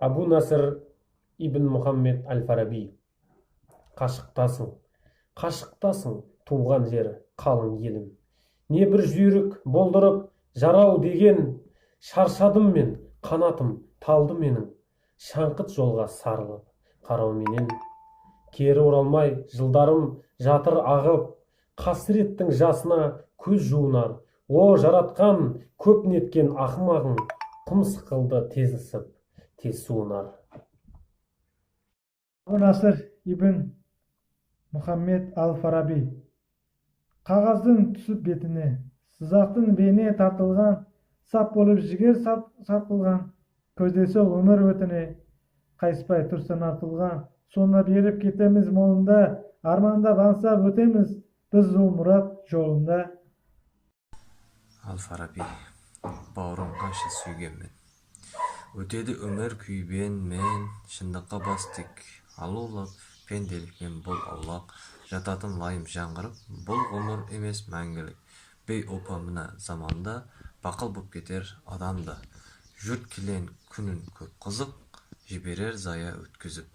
Әбу Насыр ибн Мұхаммед әл-Фараби. Қашықтасың, қашықтасың, туған жер, қалың елім. Не бір жүйрік болдырып, жарау деген, шаршадым мен, қанатым талды менің, шаңқыт жолға сарылып, қарауменен. Кері оралмай жылдарым жатыр ағып, қасіреттің жасына көз жуынар. О, жаратқан, көп неткен ақымағың, құм сықылды тез ысып, тез суынар. Әбу Насыр ибн Мұхаммед әл-Фараби. Қағаздың түсіп бетіне, сызақтың бейне тартылған, сап болып жігер сарқылған, көздесе өмір өтіне, қайыспай тұрсын артылған, соны беріп кетеміз молында, армандап аңсап өтеміз, біз ол мұрат жолында. Әл Фараби. Бауырым, қанша сүйгенмен, өтеді өмір күйбен мен, шындыққа бас тік алулық, пенделікпен бұл аулақ, жататын лайым жаңғырып, бұл ғұмыр емес мәңгілік. Бейопа мына заманда бақыл боп кетер адам да, жұрт кілең күнін көп қызық жіберер зая өткізіп.